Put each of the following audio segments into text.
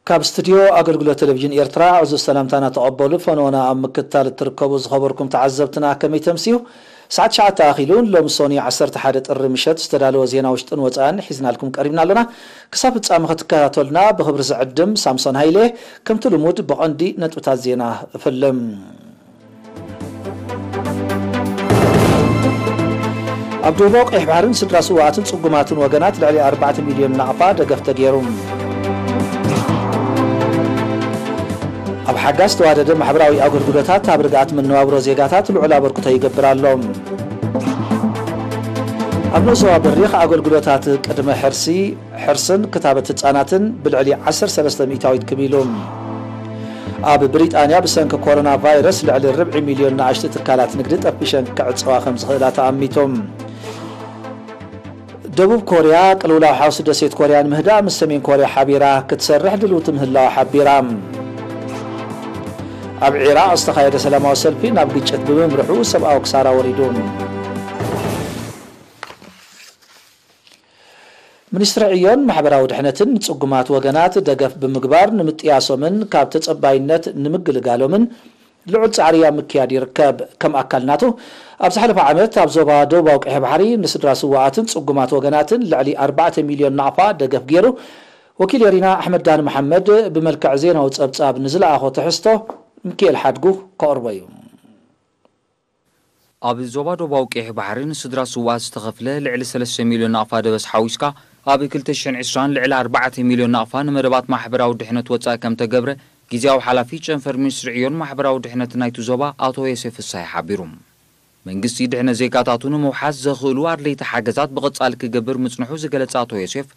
ካብ ስቱድዮ ኣገልግሎት ቴሌቪዥን ኤርትራ ዕዙዝ ሰላምታና ተቐበሉ። ፈነወና ኣብ ምክትታል እትርከቡ ዝኸበርኩም ተዓዘብትና ከመይ ተምስዩ? ሰዓት ትሽዓተ ኣኺሉ ሎሚ ሶኒ ዓሰርተ ሓደ ጥሪ ምሸት ዝተዳለወ ዜና ውሽጥን ወጻእን ሒዝናልኩም ቀሪብና ኣለና። ክሳብ ፍጻመ ክትከታተሉና ብኽብሪ ዝዕድም ሳምሶን ሃይለ። ከምቲ ልሙድ ብቐንዲ ነጥብታት ዜና እፍልም። ኣብ ዶባዊ ቀይሕ ባሕርን ስድራ ስውኣትን ጽጉማትን ወገናት ልዕሊ ኣርባዕተ ሚልዮን ናቕፋ ደገፍ ተገይሩ። ኣብ ሓጋዝ ዝተዋደደ ማሕበራዊ ኣገልግሎታት ኣብ ርግኣት መነባብሮ ዜጋታት ልዑል ኣበርክቶ ይገብር ኣሎ። ኣብ ንኡስ ዞባ በሪኽ ኣገልግሎታት ቅድመ ሕርሲ፣ ሕርስን ክታበት ህጻናትን ብልዕሊ ዓሰርተ ሰለስተ ሚእታዊት ክብ ኢሉ። ኣብ ብሪጣንያ ብሰንኪ ኮሮና ቫይረስ ልዕሊ ርብዒ ሚልዮን ንኣሽቱ ትካላት ንግዲ ጠፊሸን ክዕጸዋ ከም ዝኽእላ ተኣሚቱ። ደቡብ ኮርያ ቅልውላው ሓውሲ ደሴት ኮርያ ንምህዳእ ምስ ሰሜን ኮርያ ሓቢራ ክትሰርሕ ድልውቲ ምህላዋ ሓቢራ። ኣብ ዒራቕ ዝተኻየደ ሰላማዊ ሰልፊ ናብ ግጭት ብምምርሑ ሰብኣዊ ክሳራ ወሪዱ። ሚኒስትሪ ዕዮን ማሕበራዊ ድሕነትን ንጽጉማት ወገናት ደገፍ ብምግባር ንምጥያሶምን ካብ ተጸባይነት ንምግልጋሎምን ልዑል ጻዕሪ ኣብ ምክያድ ይርከብ። ከም ኣካል ናቱ፣ ኣብ ዝሓለፈ ዓመት ኣብ ዞባ ደቡባዊ ቀይሕ ባሕሪ ንስድራ ስውኣትን ጽጉማት ወገናትን ልዕሊ ኣርባዕተ ሚልዮን ናቕፋ ደገፍ ገይሩ። ወኪል ኤሪና ኣሕመድ ዳን መሓመድ ብመልክዕ ዜናዊ ጸብጻብ ንዝለኣኾ ትሕዝቶ ሚካኤል ሓድጉ ከቕርቦ እዩ። ኣብ ዞባ ደቡባዊ ቀይሕ ባሕሪ ንስድራ ስውኣት ዝተኸፍለ ልዕሊ ሰለስተ ሚልዮን ናቕፋ ደበስ ሓዊስካ፣ ኣብ ክልተ ሽሕን ዕስራን ልዕሊ ኣርባዕተ ሚልዮን ናቕፋ ንመደባት ማሕበራዊ ድሕነት ወጻኢ ከም ተገብረ፣ ግዝያዊ ሓላፊ ጨንፈር ሚኒስትሪ ዕዮን ማሕበራዊ ድሕነት ናይቲ ዞባ ኣቶ ዮሴፍ ፍሳይ ሓቢሩ። መንግስቲ ድሕነት ዜጋታቱ ንምውሓስ ዘኽእሉ ኣድለይቲ ሓገዛት ብቐጻሊ ክገብር ምጽንሑ ዝገለጸ ኣቶ ዮሴፍ፣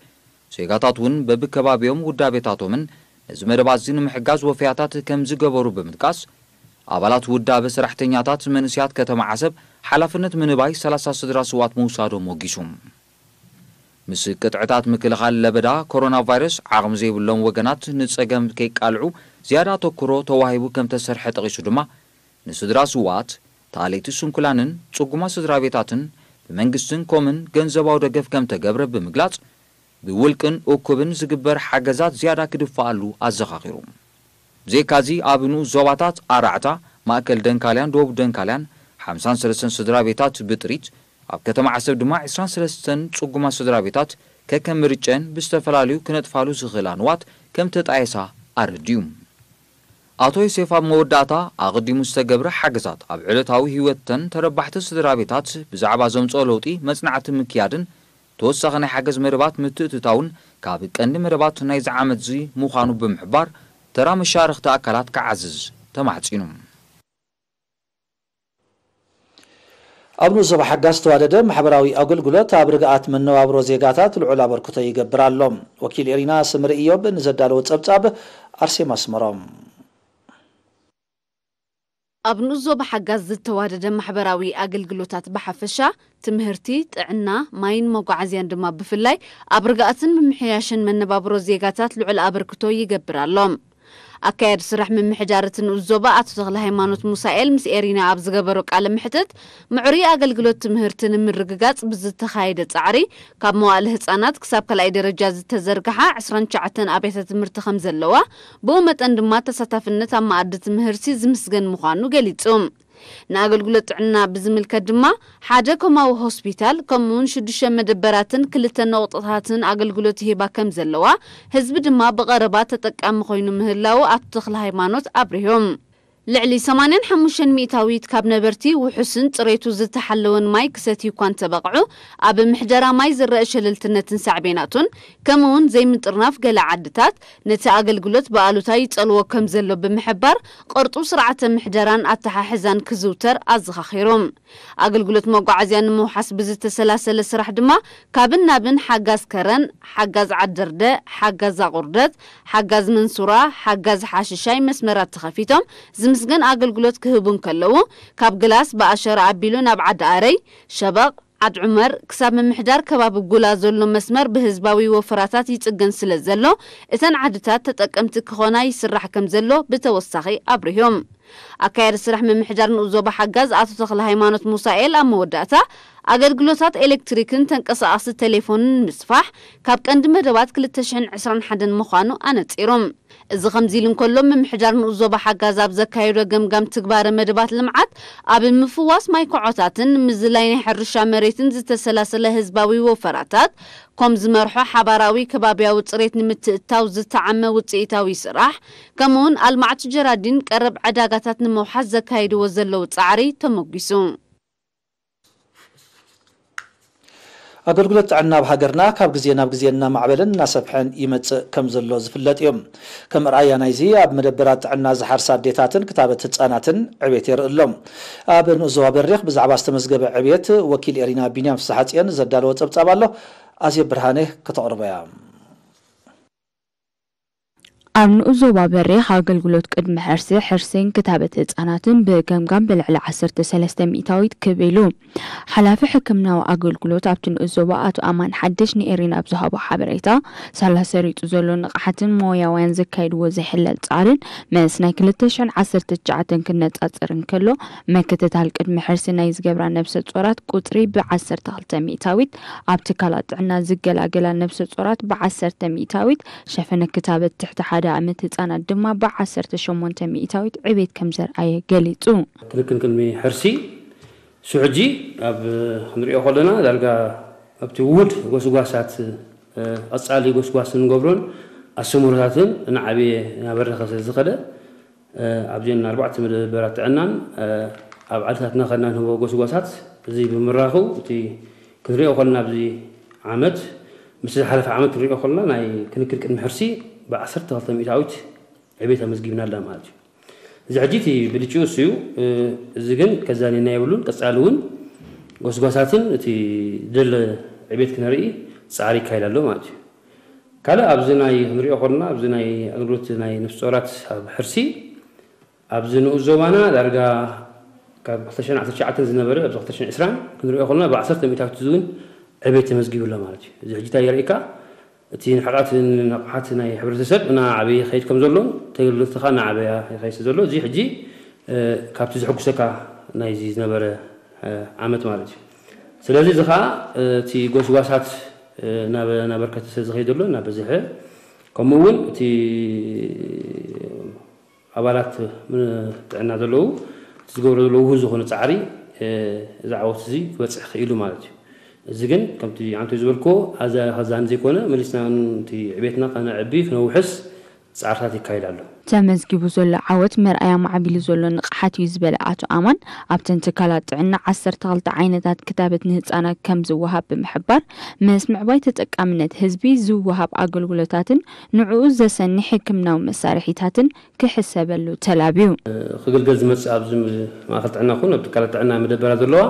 ዜጋታት እውን በብከባቢኦም ውዳቤታቶምን ነዚ መደባት እዚ ንምሕጋዝ ወፈያታት ከም ዝገበሩ ብምጥቃስ፣ ኣባላት ውዳበ፣ ሰራሕተኛታት፣ መንእሰያት ከተማ ዓሰብ ሓላፍነት ምንባይ ሰላሳ ስድራ ስውኣት ምውሳዶም ወጊሱ። ምስ ቅጥዕታት ምክልኻል ለበዳ ኮሮና ቫይረስ ዓቕሚ ዘይብሎም ወገናት ንጸገም ከይቃልዑ ዝያዳ ኣተኩሮ ተዋሂቡ ከም ተሰርሐ ጠቒሱ ድማ፣ ንስድራ ስውኣት፣ ተኣለይቲ ስንኩላንን ጽጉማት ስድራ ቤታትን ብመንግስትን ኮምን ገንዘባዊ ደገፍ ከም ተገብረ ብምግላጽ፣ ብውልቅን እኩብን ዝግበር ሓገዛት ዝያዳ ክድፈኣሉ ኣዘኻኺሩ። ብዘይካዚ ኣብ ንኡስ ዞባታት ኣራዕታ፣ ማእከል ደንካልያን ደቡብ ደንካልያን ሓምሳን ሰለስተን ስድራ ቤታት ብጥሪት፣ ኣብ ከተማ ዓሰብ ድማ ዕስራን ሰለስተን ጽጉማት ስድራ ቤታት ከከም ምርጨን ብዝተፈላለዩ ክነጥፋሉ ዝኽእላ ንዋት ከም ተጣየሳ ኣረድዩ። ኣቶ ዮሴፍ ኣብ መወዳእታ፣ ኣቐዲሙ ዝተገብረ ሓገዛት ኣብ ዕለታዊ ህይወተን ተረባሕቲ ስድራ ቤታት ብዛዕባ ዘምጽኦ ለውጢ መጽናዕቲ ምክያድን ተወሳኺ ናይ ሓገዝ መደባት ምትእትታውን ካብ ቀንዲ መደባት ናይዚ ዓመት እዚ ምዃኑ ብምሕባር፣ ተራ መሻርኽቲ ኣካላት ክዓዝዝ ተማሕጺኑ። ኣብ ንኡስ ዞባ ሓጋዝ ዝተዋደደ ማሕበራዊ ኣገልግሎት ኣብ ርግኣት መነባብሮ ዜጋታት ልዑል ኣበርክቶ ይገብር ኣሎ። ወኪል ኤሪና ስምሪ ኢዮብ ንዘዳለዎ ጸብጻብ ኣርሴማ ኣስመሮም። ኣብ ንኡስ ዞባ ሓጋዝ ዝተዋደደ ማሕበራዊ ኣገልግሎታት ብሓፈሻ፣ ትምህርቲ፣ ጥዕና፣ ማይን መጓዓዝያን ድማ ብፍላይ ኣብ ርግኣትን ምምሕያሽን መነባብሮ ዜጋታት ልዑል ኣበርክቶ ይገብር ኣሎ። ኣካያዲ ስራሕ ምምሕዳር እቲ ንኡስ ዞባ ኣቶ ተኽለ ሃይማኖት ሙሳኤል ምስ ኤሪና ኣብ ዝገበሮ ቃለ መሕትት፣ ምዕሩይ ኣገልግሎት ትምህርቲ ንምርግጋጽ ብዝተኻየደ ጻዕሪ፣ ካብ መዋእለ ህጻናት ክሳብ ካልኣይ ደረጃ ዝተዘርግሓ ዕስራን ትሽዓተን ኣብያተ ትምህርቲ ከም ዘለዋ፣ ብኡ መጠን ድማ ተሳታፍነት ኣብ መኣዲ ትምህርቲ ዝምስገን ምዃኑ ገሊጹ። ንኣገልግሎት ጥዕና ብዝምልከት ድማ፣ ሓደ ኮማዊ ሆስፒታል፣ ከምኡውን ሽዱሽተ መደበራትን ክልተ ነቑጣታትን ኣገልግሎት ይህባ ከም ዘለዋ፣ ህዝቢ ድማ ብቐረባ ተጠቃሚ ኮይኑ ምህላዉ ኣቶ ተኽለ ሃይማኖት ኣብሪሆም። ልዕሊ ሰማንያን ሓሙሽተን ሚእታዊት ካብ ነበርቲ ውሑስን ጽሬቱ ዝተሓለወን ማይ ክሰትዩ እኳ እንተበቕዑ፣ ኣብ ምሕደራ ማይ ዝረአ ሸለልትነትን ሳዕቤናቱን፣ ከምኡውን ዘይምጥርናፍ ገለ ዓድታት፣ ነቲ ኣገልግሎት ብኣሉታ ይጸልዎ ከም ዘሎ ብምሕባር፣ ቅርጡ ስርዓተ ምሕደራን ኣተሓሕዛን ክዝውተር ኣዘኻኺሩ። ኣገልግሎት መጓዓዝያ ንምውሓስ ብዝተሰላሰለ ስራሕ ድማ፣ ካብን ናብን ሓጋዝ ከረን፣ ሓጋዝ ዓደርደ፣ ሓጋዝ ኣቑርደት፣ ሓጋዝ መንሱራ፣ ሓጋዝ ሓሽሻይ መስመራት ተኸፊቶም ዝምስገን ኣገልግሎት ክህቡ እንከለዉ፣ ካብ ግላስ ብኣሸራ ኣቢሉ ናብ ዓዲ ኣረይ፣ ሸበቕ፣ ዓድ ዑመር ክሳብ ምምሕዳር ከባቢ ጉላ ዘሎ መስመር ብህዝባዊ ወፈራታት ይጽገን ስለ ዘሎ፣ እተን ዓድታት ተጠቀምቲ ክኾና ይስራሕ ከም ዘሎ ብተወሳኺ ኣብሪሆም። ኣካያዲ ስራሕ ምምሕዳር ንኡስ ዞባ ሓጋዝ ኣቶ ተኽለ ሃይማኖት ሙሳኤል ኣብ መወዳእታ፣ ኣገልግሎታት ኤሌክትሪክን ተንቀሳቓሲ ቴሌፎንን ንምስፋሕ ካብ ቀንዲ መደባት ክልተ ሽሕን ዕስራን ሓደን ምዃኑ ኣነጺሩ። እዚ ከምዚ ኢሉ እንከሎ፣ ምምሕዳር ንኡስ ዞባ ሓጋዝ ኣብ ዘካየዶ ገምጋም ትግባረ መደባት ልምዓት፣ ኣብ ምፍዋስ ማይ ኮዖታትን ምዝላይ ናይ ሕርሻ መሬትን ዝተሰላሰለ ህዝባዊ ወፈራታት ኮም ዝመርሖ ሓባራዊ ከባብያዊ ጽሬት ንምትእትታው ዝተዓመ ውጽኢታዊ ስራሕ፣ ከምኡውን ኣልማዕቲ ጀራዲን ቀረብ ዕዳጋታት ንምውሓስ ዘካይድዎ ዘለዉ ጻዕሪ ተመጒሱ። ኣገልግሎት ጥዕና ኣብ ሃገርና ካብ ግዜ ናብ ግዜ እናማዕበለን እናሰፍሐን ይመጽእ ከም ዘሎ ዝፍለጥ እዩ። ከም ርኣያ ናይዚ፣ ኣብ መደበራት ጥዕና ዝሓርሳ ኣዴታትን ክታበት ህጻናትን ዕቤት የርኢ ኣሎ። ኣብ ንኡስ ዞባ በሪኽ ብዛዕባ ዝተመዝገበ ዕቤት ወኪል ኤሪና ቢንያም ፍስሓጽዮን ዘዳለወ ጸብጻብ ኣሎ። ኣዜብ ብርሃነ ከተቕርቦ እያ። ኣብ ንኡስ ዞባ በሪኽ ኣገልግሎት ቅድሚ ሕርሲ፣ ሕርሲን ክታበት ህጻናትን ብገምጋም ብልዕሊ ዓሰርተ ሰለስተ ሚእታዊት ክብ ኢሉ። ሓላፊ ሕክምናዊ ኣገልግሎት ኣብቲ ንኡስ ዞባ ኣቶ ኣማን ሓድሽ ንኤሪና ኣብ ዝሃቦ ሓበሬታ፣ ሳላ ሰሪጡ ዘሎ ንቕሓትን ሞያውያን ዘካይድዎ ዘይሕለል ጻዕርን ምስ ናይ ክልተ ሽሕን ዓሰርተ ትሽዓተን ክነጻጸር እንከሎ፣ ምክትታል ቅድሚ ሕርሲ ናይ ዝገብራ ነብሰ ጾራት ቁጽሪ ብ ዓሰርተ ክልተ ሚእታዊት፣ ኣብ ትካላት ጥዕና ዝገላገላ ነብሰ ጾራት ብ ዓሰርተ ሚእታዊት፣ ሸፈነ ክታበት ትሕቲ ሓደ ዓመት ህጻናት ድማ ብ ዓሰርተ ሸሞንተ ሚእታዊት ዕቤት ከም ዘርኣየ ገሊጹ። ክንክን ቅድሚ ሕርሲ፣ እሱ ሕጂ ኣብ ክንሪኦ ከለና ዳርጋ ኣብቲ ውሁድ ጎስጓሳት፣ እ፣ ቀጻሊ ጎስጓስ እንገብሮን ኣስተምህሮታትን እናዓበየ እናበረኸ ስለ ዝኸደ፣ እ፣ ኣብዘን ኣርባዕተ መደበራት ጥዕናን፣ እ፣ ኣብ ዓድታትና ከድና ንህቦ ጎስጓሳት እዚ ብምራኹ፣ እቲ ክንሪኦ ከለና ኣብዚ ዓመት ምስ ዝሓለፈ ዓመት ክንሪኦ ከለና ናይ ክንክን ቅድሚ ሕርሲ ብ ዓሰርተ ክልተ ሚእታዊት ዕቤት ኣመዝጊብና ኣላ ማለት እዩ። እዚ ሕጂ እቲ ብልጭኡ እሱ እዩ። እ፣ እዚ ግን ከዛንየና የብሉን። ቀጻሊ እውን ጎስጓሳትን እቲ ደለ ዕቤት ክነርኢ ጻዕሪ ይካየድ ኣሎ ማለት እዩ። ካልእ ኣብዚ ናይ ክንሪኦ ከለና ኣብዚ ናይ ኣገልግሎት ናይ ነፍሲ ጾራት ኣብ ሕርሲ ኣብዚ ንኡስ ዞባና ዳርጋ ካብ ክልተ ሽሕን ዓሰርተ ትሽዓተን ዝነበረ ኣብዚ ክልተ ሽሕን ዕስራን ክንሪኦ ከለና ብ ዓሰርተ ሚእታዊት እውን ዕቤት ተመዝጊቡ ኣሎ ማለት እዩ። እዚ ሕጂ እንታይ የርእየካ? እቲ ንሕቐት ንቕሓት ናይ ሕብረተሰብ እናዓበየ ይኸይድ ከም ዘሎን ተገልገልቲ ኸኣ እናዓበያ ይኸይድ ዘሎ። እዚ ሕጂ፣ እ፣ ካብቲ ዘሐጉሰካ ናይዚ ዝነበረ፣ እ፣ ዓመት ማለት እዩ። ስለዚ እዚ ኸኣ፣ እ፣ እቲ ጎስጓሳት፣ እ፣ እናበ-፣ እናበርከተ ስለ ዝኸይድ ዘሎ እናበዝሐ፣ ከምኡ እውን እቲ ኣባላት ም-፣ ጥዕና ዘለዉ እቲ ዝገብሮ ዘለዉ ውሁድ ዝኾነ ጻዕሪ፣ እ፣ እዚ ዓወት እዚ ክበጽሕ ክኢሉ ማለት እዩ። እዚ ግን ከምቲ ዓንቶ ዝበልክዎ ኣዛ-፣ ከዛኒ ዘይኮነ መሊስና እቲ ዕቤትና ከነዕቢ ክነውሕስ ጻዕርታት ይካየድ ኣሎ። ተመዝጊቡ ዘሎ ዓወት መርኣያ ማዕቢሉ ዘሎ ንቕሓት እዩ ዝበለ ኣቶ ኣማን፣ ኣብተን ትካላት ጥዕና ዓሰርተ ክልተ ዓይነታት ክታበት ንህጻናት ከም ዝወሃብ ብምሕባር፣ ምስ ምዕባይ ተጠቃምነት ህዝቢ ዝወሃብ ኣገልግሎታትን ንዕኡ ዘሰኒ ሕክምናዊ መሳርሒታትን ክሕሰበሉ ተላብዩ። ክግልገል ዝመጽእ ኣብዚ ማእከል ጥዕና ይኹን ኣብ ትካላት ጥዕና መደበራት ዘለዋ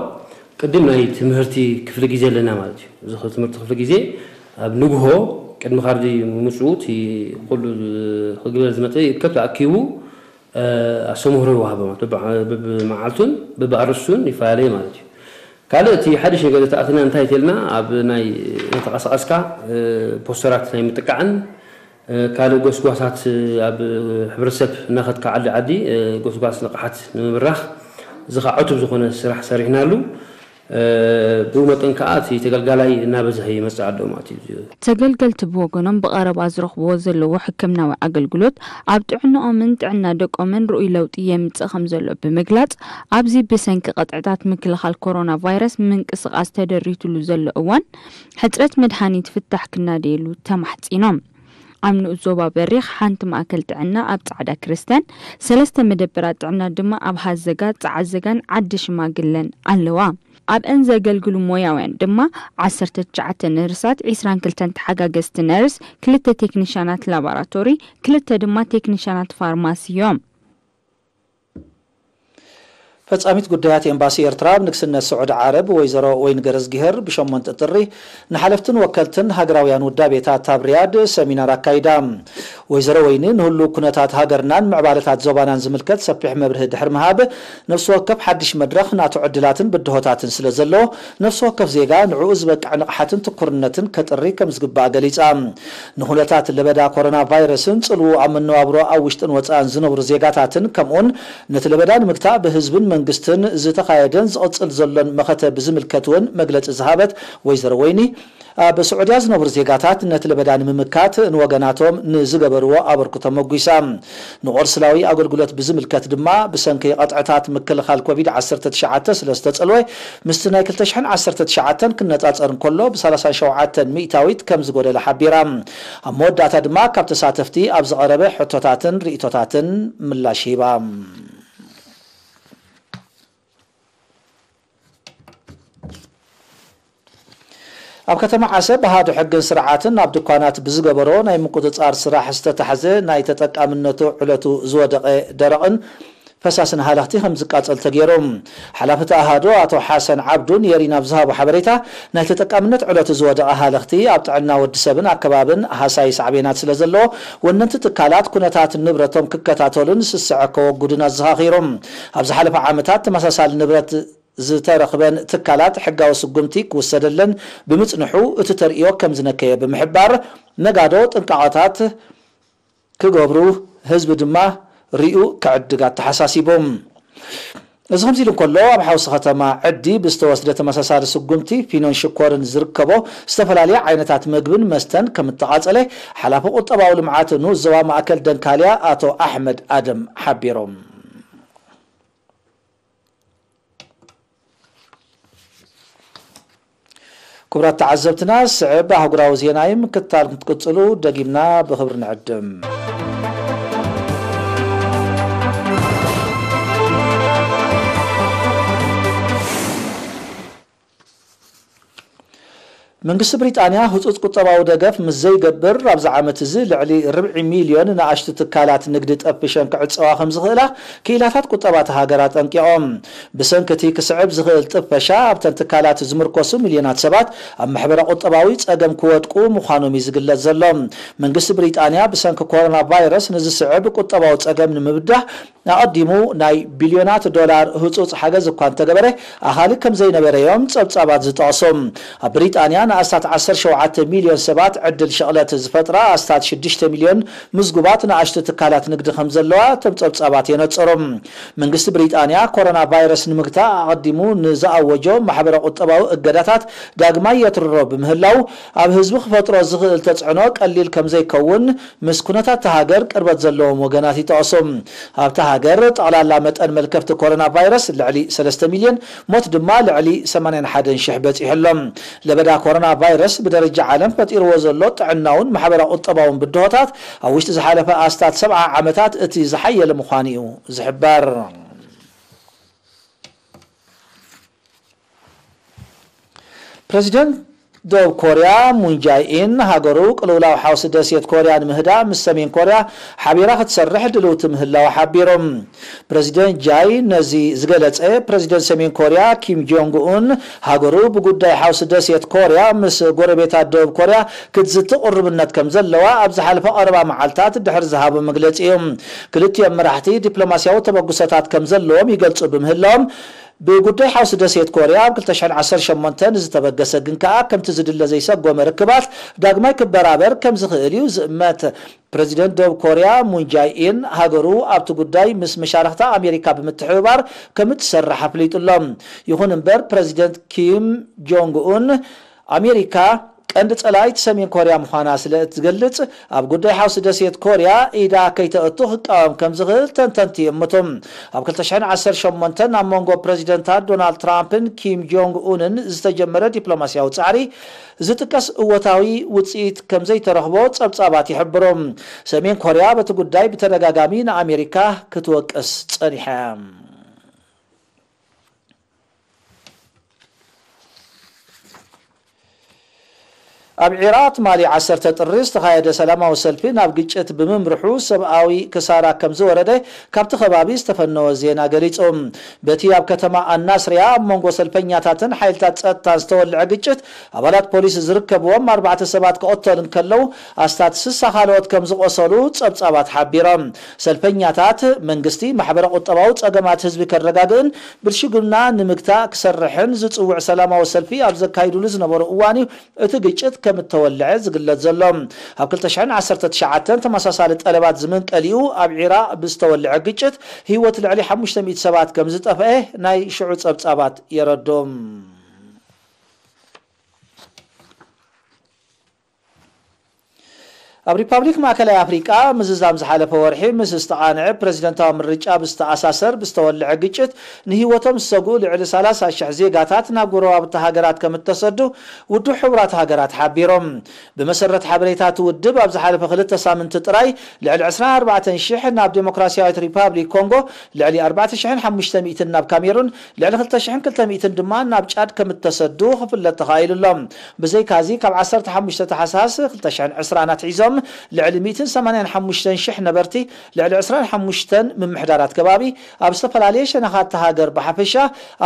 ቅድም ናይ ትምህርቲ ክፍሊ ግዜ ኣለና ማለት እዩ። እዚ ትምህርቲ ክፍሊ ግዜ ኣብ ንግሆ ቅድሚ ካርዲ ምምጽኡ እቲ ኩሉ ክግልገል ዝመጽእ ይእከብ ተኣኪቡ፣ እ፣ ኣስተምህሮ ይወሃቦም። በብ-፣ በብመዓልቱን በብኣርእስቱን ይፈላለየ ማለት እዩ። ካልእ እቲ ሓድሽ ነገር ዘተኣተና እንታይ ተልና ኣብ ናይ እናተንቀሳቐስካ፣ እ፣ ፖስተራት ናይ ምጥቃዕን፣ እ፣ ካልእ ጎስጓሳት፣ እ፣ ኣብ ሕብረተሰብ እናኸድካ ዓዲ ዓዲ፣ እ፣ ጎስጓስ ንቕሓት ንምብራኽ እዚ ኸዓ ዕቱብ ዝኾነ ስራሕ ሰሪሕናሉ። እ፣ ብኡ መጠን ከኣ እቲ ተገልጋላይ እናበዝሐ ይመጽእ ኣሎ ማለት እዩ። ተገልገልቲ ብወገኖም ብቐረባ ዝረኽብዎ ዘለዉ ሕክምናዊ ኣገልግሎት ኣብ ጥዕንኦምን ጥዕና ደቆምን ርኡይ ለውጢ የምጽእ ከም ዘሎ ብምግላጽ፣ ኣብዚ ብሰንኪ ቅጥዕታት ምክልኻል ኮሮና ቫይረስ ምንቅስቓስ ተደሪቱሉ ዘሎ እዋን፣ ሕጽረት መድሃኒት ፍታሕ ክናደየሉ ተማሕጺኖም። ኣብ ንኡስ ዞባ በሪኽ ሓንቲ ማእከል ጥዕና ኣብ ጻዕዳ ክርስቲያን፣ ሰለስተ መደበራት ጥዕና ድማ ኣብ ሃዘጋ፣ ጸዓዘጋን ዓዲ ሽማግለን ኣለዋ። ኣብአን ዘገልግሉ ሞያውያን ድማ ዓሰርተ ትሽዓተ ነርሳት፣ ዒስራን ክልተን ተሓጋገዝቲ ነርስ፣ ክልተ ቴክኒሻናት ላቦራቶሪ፣ ክልተ ድማ ቴክኒሻናት ፋርማሲ እዮም። ፈጻሚት ጉዳያት ኤምባሲ ኤርትራ ኣብ ንግስነት ስዑዲ ዓረብ ወይዘሮ ወይን ገረዝጊሄር ብሸሞንተ ጥሪ ንሓለፍትን ወከልትን ሃገራውያን ውዳቤታት ኣብ ሪያድ ሰሚናር ኣካይዳ። ወይዘሮ ወይኒ ንህሉ ኩነታት ሃገርናን ምዕባለታት ዞባናን ዝምልከት ሰፊሕ መብርሂ ድሕሪ ምሃብ፣ ነፍሲ ወከፍ ሓድሽ መድረኽ ናቱ ዕድላትን ብድሆታትን ስለ ዘሎ፣ ነፍሲ ወከፍ ዜጋ ንዕኡ ዝበቅዕ ንቕሓትን ትኩርነትን ከጥሪ ከም ዝግባእ ገሊጻ። ንኹነታት ለበዳ ኮሮና ቫይረስን ጽልዉ ኣብ መነባብሮ ኣብ ውሽጥን ወጻእን ዝነብሩ ዜጋታትን ከምኡን ነቲ ለበዳ ንምግታእ ብህዝብን መንግስትን ዝተኻየደን ዝቕጽል ዘሎን መኸተ ብዝምልከት እውን መግለጺ ዝሃበት ወይዘሮ ወይኒ፣ ኣብ ስዑድያ ዝነብሩ ዜጋታት ነቲ ለበዳ ንምምካት ንወገናቶም ንዝገበርዎ ኣበርክቶ መጒሳ። ንቆንስላዊ ኣገልግሎት ብዝምልከት ድማ ብሰንኪ ቀጥዕታት ምክልኻል ኮቪድ ዓሰርተ ትሽዓተ ስለ ዝተጸልወ ምስቲ ናይ ክልተ ሽሕን ዓሰርተ ትሽዓተን ክነጻጸር እንከሎ ብ ሰላሳ ሸውዓተ ሚእታዊት ከም ዝጎደለ ሓቢራ። ኣብ መወዳእታ ድማ ካብ ተሳተፍቲ ኣብ ዝቐረበ ሕቶታትን ርእይቶታትን ምላሽ ሂባ። ኣብ ከተማ ዓሰብ ብሃዱ ሕግን ስርዓትን ኣብ ድኳናት ብዝገበሮ ናይ ምቁጽጻር ስራሕ ዝተታሕዘ ናይ ተጠቃምነቱ ዕለቱ ዝወደቐ ደረቕን ፈሳስን ሃለኽቲ ከም ዝቃጸል ተገይሩ። ሓላፊ እቲ ኣሃዱ ኣቶ ሓሰን ዓብዱ ንኤሪና ኣብ ዝሃቦ ሓበሬታ፣ ናይ ተጠቃምነት ዕለቱ ዝወደቐ ሃለኽቲ ኣብ ጥዕና ወዲ ሰብን ኣከባብን ሃሳዪ ሳዕቤናት ስለ ዘለዎ፣ ወነንቲ ትካላት ኩነታት ንብረቶም ክከታተሉን ስስዐ ከወግዱን ኣዘኻኺሩ። ኣብ ዝሓለፈ ዓመታት ተመሳሳሊ ንብረት ዝተረኽበን ትካላት ሕጋዊ ስጉምቲ ክውሰደለን ብምጽንሑ እቲ ተርእዮ ከም ዝነከየ ብምሕባር፣ ነጋዶ ጥንቃቐታት ክገብሩ፣ ህዝቢ ድማ ሪኡ ክዕድግ ኣተሓሳሲቡ። እዚ ከምዚ ኢሉ እንከሎ፣ ኣብ ሓውሲ ከተማ ዕዲ ብዝተወስደ ተመሳሳሊ ስጉምቲ ፊኖን ሽኮርን ዝርከቦ ዝተፈላለየ ዓይነታት መግብን መስተን ከም እተቓጸለ ሓላፊ ቁጠባዊ ልምዓት ንኡስ ዞባ ማእከል ደንካልያ ኣቶ ኣሕመድ ኣደም ሓቢሮም። ክቡራት ተዓዘብትና፣ ስዕብ ኣህጉራዊ ዜና እዩ። ምክትታል ክትቅጽሉ ደጊምና ብኽብሪ ንዕድም። መንግስቲ ብሪጣንያ ህጹጽ ቁጠባዊ ደገፍ ምስ ዘይገብር፣ ኣብዚ ዓመት እዚ ልዕሊ ርብዒ ሚልዮን ንኣሽቱ ትካላት ንግዲ ጠፊሸን ክዕጸዋ ከም ዝኽእላ ክኢላታት ቁጠባ እታ ሃገር ኣጠንቂቖም። ብሰንኪ እቲ ክስዕብ ዝኽእል ጥፈሻ፣ ኣብተን ትካላት ዝምርኮሱ ሚልዮናት ሰባት ኣብ ማሕበረ ቁጠባዊ ጸገም ክወድቁ ምዃኖም እዩ ዝግለጽ ዘሎ። መንግስቲ ብሪጣንያ ብሰንኪ ኮሮና ቫይረስ ንዝስዕብ ቁጠባዊ ጸገም ንምብዳህ ኣቐዲሙ ናይ ቢልዮናት ዶላር ህጹጽ ሓገዝ እኳ እንተገበረ፣ ኣኻሊ ከም ዘይነበረ እዮም ጸብጻባት ዝጠቕሱ። ኣብ ብሪጣንያ ንኣስታት ዓሰርተ ሸውዓተ ሚልዮን ሰባት ዕድል ሸቕለት ዝፈጥራ ኣስታት ሽዱሽተ ሚልዮን ምዝጉባት ንኣሽቱ ትካላት ንግዲ ከም ዘለዋ እቶም ጸብጻባት የነጽሩ። መንግስቲ ብሪጣንያ ኮሮና ቫይረስ ንምግታእ ኣቐዲሙ ንዝኣወጆ ማሕበረ ቁጠባዊ እገዳታት ዳግማይ የትርሮ ብምህላው፣ ኣብ ህዝቢ ክፈጥሮ ዝኽእል ተጽዕኖ ቀሊል ከም ዘይከውን ምስ ኩነታት እታ ሃገር ቅርበት ዘለዎም ወገናት ይጠቕሱ። ኣብታ ሃገር ጠቕላላ መጠን መልከፍቲ ኮሮና ቫይረስ ልዕሊ ሰለስተ ሚልዮን፣ ሞት ድማ ልዕሊ ሰማንያን ሓደን ሽሕ በጺሑ ኣሎ። ለበዳ ኮሮና ቫይረስ ብደረጃ ዓለም ፈጢርዎ ዘሎ ጥዕናውን ማሕበራዊ ቁጠባውን ብድሆታት ኣብ ውሽጢ ዝሓለፈ ኣስታት ሰብዓ ዓመታት እቲ ዝሓየለ ምዃኑ እዩ ዝሕበር። ፕረዚደንት ደቡብ ኮርያ ሙን ጃይ ኢን ሃገሩ ቅልውላው ሓውሲ ደሴት ኮርያ ንምህዳእ ምስ ሰሜን ኮርያ ሓቢራ ክትሰርሕ ድልውቲ ምህላዋ ሓቢሩ። ፕረዚደንት ጃይ ነዚ ዝገለጸ፣ ፕረዚደንት ሰሜን ኮርያ ኪም ጆንግ ኡን ሃገሩ ብጉዳይ ሓውሲ ደሴት ኮርያ ምስ ጎረቤታት ደቡብ ኮርያ ክትዝቲ ቅርብነት ከም ዘለዋ ኣብ ዝሓለፈ ቀረባ መዓልታት ድሕሪ ዝሃቦ መግለጺ እዩ። ክልቲኦም መራሕቲ ዲፕሎማስያዊ ተበግሶታት ከም ዘለዎም ይገልጹ ብምህላዎም፣ ብጉዳይ ሓውሲ ደሴት ኮርያ ኣብ ክልተ ሽሕን ዓሰርተ ሸሞንተን ዝተበገሰ ግን ከኣ ከምቲ ዝድለ ዘይሰጎመ ርክባት ዳግማይ ክበራበር ከም ዝኽእል እዩ ዝእመት። ፕረዚደንት ደቡብ ኮርያ ሙን ጃይ ኢን ሃገሩ ኣብቲ ጉዳይ ምስ መሻርኽታ ኣሜሪካ ብምትሕብባር ከም እትሰርሕ ኣፍሊጡ ኣሎ። ይኹን እምበር ፕረዚደንት ኪም ጆንግ ኡን ኣሜሪካ ቀንዲ ጸላኢት ሰሜን ኮርያ ምዃና ስለ እትገልጽ፣ ኣብ ጉዳይ ሓውሲ ደሴት ኮርያ ኢዳ ከይተእቱ ክቃወም ከም ዝኽእል ተንተንቲ ይእምቱ። ኣብ ክልተ ሽሕን ዓሰርተ ሸሞንተን ኣብ መንጎ ፕረዚደንታት ዶናልድ ትራምፕን ኪም ጆንግ ኡንን ዝተጀመረ ዲፕሎማስያዊ ጻዕሪ ዝጥቀስ እወታዊ ውጽኢት ከም ዘይተረኽቦ ጸብጻባት ይሕብሩ። ሰሜን ኮርያ በቲ ጉዳይ ብተደጋጋሚ ንኣሜሪካ ክትወቅስ ጸኒሓ። ኣብ ዒራ ትማሊ ዓሰርተ ጥሪ ዝተኻየደ ሰላማዊ ሰልፊ ናብ ግጭት ብምምርሑ ሰብኣዊ ክሳራ ከም ዝወረደ ካብቲ ከባቢ ዝተፈነወ ዜና ገሊጹ። በቲ ኣብ ከተማ ኣናስርያ ኣብ መንጎ ሰልፈኛታትን ሓይልታት ጸጥታን ዝተወልዐ ግጭት ኣባላት ፖሊስ ዝርከብዎም ኣርባዕተ ሰባት ክቐተሉ እንከለዉ ኣስታት ስሳ ካልኦት ከም ዝቖሰሉ ጸብጻባት ሓቢሮም። ሰልፈኛታት መንግስቲ ማሕበረ ቁጠባዊ ጸገማት ህዝቢ ከረጋግእን ብልሽግና ንምግታእ ክሰርሕን ዝጽውዕ ሰላማዊ ሰልፊ ኣብ ዘካይዱሉ ዝነበሩ እዋን እዩ እቲ ግጭት ከም እተወልዐ ዝግለጽ ዘሎ። ኣብ ክልተ ሽሕን ዓሰርተ ትሽዓተን ተመሳሳሊ ጠለባት ዝምንቀል እዩ። ኣብ ዒራቕ ብዝተወልዐ ግጭት ህይወት ልዕሊ ሓሙሽተ ሚእቲ ሰባት ከም ዝጠፍአ ናይ ሽዑ ጸብጻባት የረድኡ። ኣብ ሪፓብሊክ ማእከላይ ኣፍሪቃ ምዝዛም ዝሓለፈ ወርሒ ምስ ዝተቓንዐ ፕረዚደንታዊ ምርጫ ብዝተኣሳሰር ብዝተወልዐ ግጭት ንህይወቶም ዝሰግኡ ልዕሊ ሰላሳ ሽሕ ዜጋታት ናብ ጎረባብቲ ሃገራት ከም እተሰዱ ውድብ ሕቡራት ሃገራት ሓቢሮም። ብመሰረት ሓበሬታ እቲ ውድብ ኣብ ዝሓለፈ ክልተ ሳምንቲ ጥራይ ልዕሊ ዕስራን ኣርባዕተን ሽሕ ናብ ዴሞክራሲያዊት ሪፓብሊክ ኮንጎ፣ ልዕሊ ኣርባዕተ ሽሕን ሓሙሽተ ሚእትን ናብ ካሜሩን፣ ልዕሊ ክልተ ሽሕን ክልተ ሚእትን ድማ ናብ ጫድ ከም እተሰዱ ክፍለጥ ተኻኢሉ ኣሎ። ብዘይካዚ ካብ ዓሰርተ ሓሙሽተ ታሕሳስ ክልተ ሽሕን ዕስራን ኣትሒዞም ልዕሊ ሚእትን ሰማንያን ሓሙሽተን ሽሕ ነበርቲ ልዕሊ ዕስራን ሓሙሽተን ምምሕዳራት ከባቢ ኣብ ዝተፈላለየ ሸነኻት እታ ሃገር ብሓፈሻ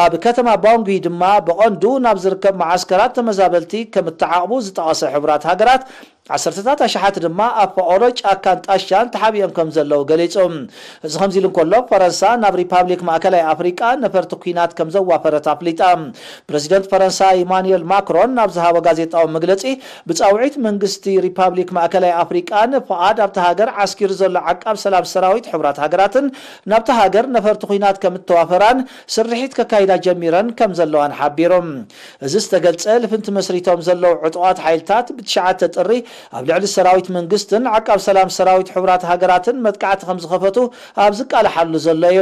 ኣብ ከተማ ባንጉ ድማ ብቐንዱ ናብ ዝርከብ መዓስከራት ተመዛበልቲ ከም እተዓቕቡ ዝጠቐሰ ሕቡራት ሃገራት ዓሰርተታት ኣሽሓት ድማ ኣብ ፈቐዶ ጫካን ጣሻን ተሓቢኦም ከም ዘለዉ ገሊጹ። እዚ ከምዚ ኢሉ እንከሎ ፈረንሳ ናብ ሪፓብሊክ ማእከላይ ኣፍሪቃ ነፈርቲ ኲናት ከም ዘዋፈረት ኣፍሊጣ። ፕረዚደንት ፈረንሳ ኢማኑኤል ማክሮን ናብ ዝሃቦ ጋዜጣዊ መግለጺ ብጻውዒት መንግስቲ ሪፓብሊክ ማእከላይ ኣፍሪቃን ፍቓድ ኣብታ ሃገር ዓስኪሩ ዘሎ ዓቃብ ሰላም ሰራዊት ሕቡራት ሃገራትን ናብታ ሃገር ነፈርቲ ኲናት ከም እተዋፈራን ስርሒት ከካይዳ ጀሚረን ከም ዘለዋን ሓቢሩ። እዚ ዝተገልጸ ልፍንቲ መስሪቶም ዘለዉ ዕጡቓት ሓይልታት ብትሽዓተ ጥሪ ኣብ ልዕሊ ሰራዊት መንግስትን ዓቃብ ሰላም ሰራዊት ሕቡራት ሃገራትን መጥቃዕቲ ከም ዝኸፈቱ ኣብ ዝቃልሓሉ ዘሎ እዩ።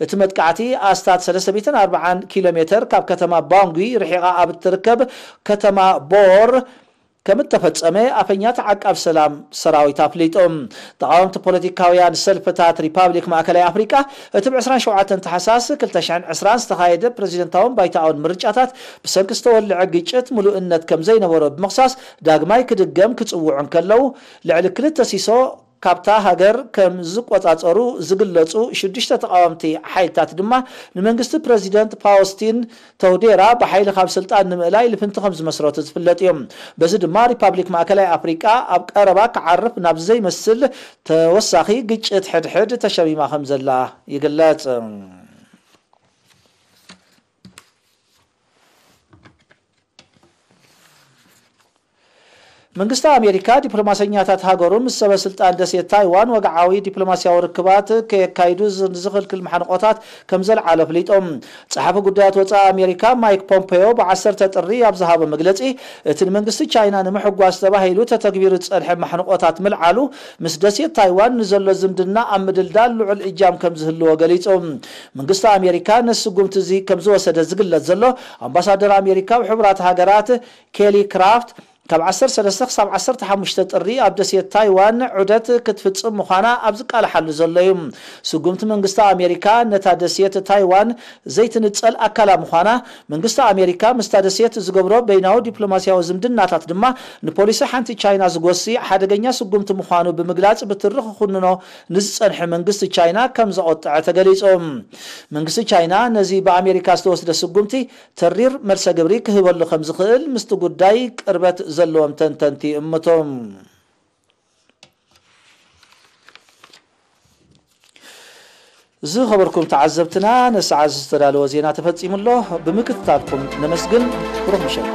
እቲ መጥቃዕቲ ኣስታት ሰለስተ ሚእትን ኣርባዓን ኪሎ ሜተር ካብ ከተማ ባንጉ ርሒቓ ኣብ እትርከብ ከተማ ቦር ከም እተፈጸመ ኣፈኛት ዓቃብ ሰላም ሰራዊት ኣፍሊጡ። ተቓወምቲ ፖለቲካውያን ሰልፍታት ሪፓብሊክ ማእከላይ ኣፍሪቃ እቲ ብ ዕስራን ሸውዓተን ታሕሳስ ክልተ ሽሕን ዕስራን ዝተኻየደ ፕረዚደንታውን ባይቶኣውን ምርጫታት ብሰንኪ ዝተወልዐ ግጭት ምሉእነት ከም ዘይነበሮ ብምኽሳስ ዳግማይ ክድገም ክጽውዑ እንከለዉ ልዕሊ ክልተ ሲሶ ካብታ ሃገር ከም ዝቆጻጸሩ ዝግለጹ ሽዱሽተ ተቓወምቲ ሓይልታት ድማ ንመንግስቲ ፕረዚደንት ፓውስቲን ተውዴራ ብሓይሊ ካብ ስልጣን ንምእላይ ልፍንቲ ከም ዝመስረቱ ዝፍለጥ እዩ። በዚ ድማ ሪፓብሊክ ማእከላይ ኣፍሪቃ ኣብ ቀረባ ክዓርፍ ናብ ዘይመስል ተወሳኺ ግጭት ሕድሕድ ተሸሚማ ከም ዘላ ይግለጽ። መንግስቲ ኣሜሪካ ዲፕሎማሰኛታት ሃገሩ ምስ ሰበ ስልጣን ደሴት ታይዋን ወግዓዊ ዲፕሎማስያዊ ርክባት ከየካይዱ ዝ- ዝኽልክል ማሕንቆታት ከም ዘልዓለ ኣፍሊጦም። ጸሓፊ ጉዳያት ወጻኢ ኣሜሪካ ማይክ ፖምፔዮ ብዓሰርተ ጥሪ ኣብ ዝሃቦ መግለጺ እቲ ንመንግስቲ ቻይና ንምሕጓስ ተባሂሉ ተተግቢሩ ዝጸንሐ ማሕንቆታት ምልዓሉ ምስ ደሴት ታይዋን ንዘሎ ዝምድና ኣብ ምድልዳል ልዑል እጃም ከም ዝህልዎ ገሊጹ። መንግስቲ ኣሜሪካ ነዚ ስጉምቲ እዚ ከም ዝወሰደ ዝግለጽ ዘሎ ኣምባሳደር ኣሜሪካ ኣብ ሕቡራት ሃገራት ኬሊ ክራፍት ካብ ዓሰርተ ሰለስተ ክሳብ ዓሰርተ ሓሙሽተ ጥሪ ኣብ ደሴት ታይዋን ዑደት ክትፍጽም ምዃና ኣብ ዝቃልሓሉ ዘሎ እዩ። ስጉምቲ መንግስቲ ኣሜሪካ ነታ ደሴት ታይዋን ዘይትንጸል ኣካላ ምዃና፣ መንግስቲ ኣሜሪካ ምስታ ደሴት ዝገብሮ በይናዊ ዲፕሎማስያዊ ዝምድናታት ድማ ንፖሊሲ ሓንቲ ቻይና ዝጎሲ ሓደገኛ ስጉምቲ ምዃኑ ብምግላጽ ብትሪ ክኹንኖ ንዝጸንሐ መንግስቲ ቻይና ከም ዘቖጠዐ ተገሊጹ። መንግስቲ ቻይና ነዚ ብኣሜሪካ ዝተወስደ ስጉምቲ ተሪር መልሰ ግብሪ ክህበሉ ከም ዝኽእል ምስቲ ጉዳይ ቅርበት ዘለዎም ተንተንቲ ይእምቱ። ዝኸበርኩም ተዓዘብትና፣ ነሰዓት ዝተዳለወ ዜና ተፈጺሙ ኣሎ። ብምክትታልኩም ነመስግን። ብሩኽ ምሸት።